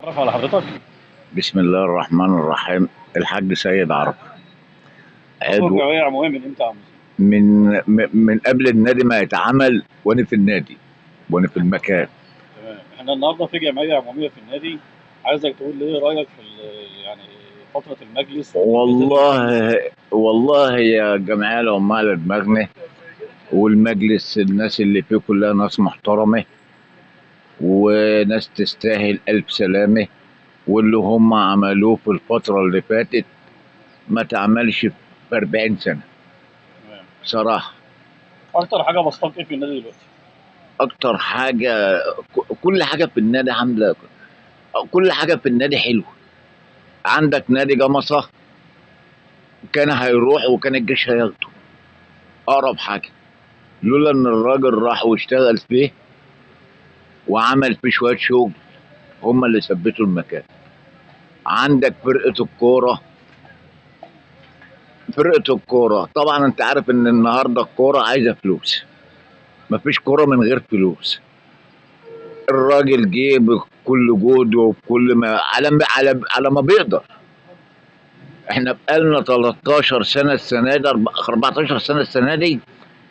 اتعرف على حضرتك. بسم الله الرحمن الرحيم. الحاج سيد عرفة، عضو عضو جمعية عمومية من امتى يا عم؟ من قبل النادي ما يتعمل، وانا في النادي وانا في المكان. تمام. احنا النهارده في جمعية عمومية في النادي، عايزك تقول لي ايه رأيك في يعني فترة المجلس والإنجازات اللي تمت. والله والله يا جمعية العمال على دماغنا، والمجلس الناس اللي فيه كلها ناس محترمة وناس تستاهل ألف سلامة، واللي هم عملوه في الفترة اللي فاتت ما تعملش في 40 سنة. تمام. بصراحة اكتر حاجة بسطاك ايه في النادي دلوقتي؟ أكتر حاجة، كل حاجة في النادي عاملة، كل حاجة في النادي حلوة. عندك نادي جمصة كان هيروح وكان الجيش هياخده أقرب حاجة، لولا إن الراجل راح واشتغل فيه وعمل فيه شوية شغل، هم اللي ثبتوا المكان. عندك فرقة الكورة، فرقة الكورة طبعا انت عارف ان النهاردة الكورة عايزة فلوس، مفيش كورة من غير فلوس. الراجل جه بكل جهده وبكل ما على على على ما بيقدر. احنا بقالنا 13 سنة السنة دي، 14 سنة السنة دي،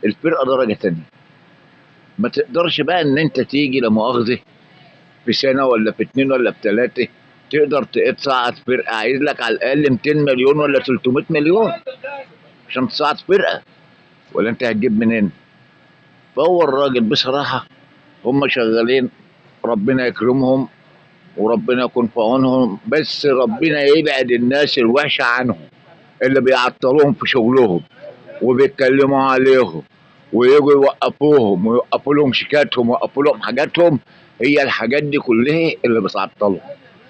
الفرقة درجة تانية. ما تقدرش بقى ان انت تيجي لا مؤاخذة في سنة ولا في اتنين ولا في تلاتة تقدر تصعد فرقة. عايز لك على الأقل 200 مليون ولا 300 مليون عشان تصعد فرقة، ولا انت هتجيب منين؟ فهو الراجل بصراحة هم شغالين، ربنا يكرمهم وربنا يكون في عونهم، بس ربنا يبعد الناس الوحشة عنهم اللي بيعطلوهم في شغلهم وبيتكلموا عليهم ويجوا يوقفوهم ويوقفوا لهم شيكاتهم ويوقفوا لهم حاجاتهم. هي الحاجات دي كلها اللي بتعطلهم.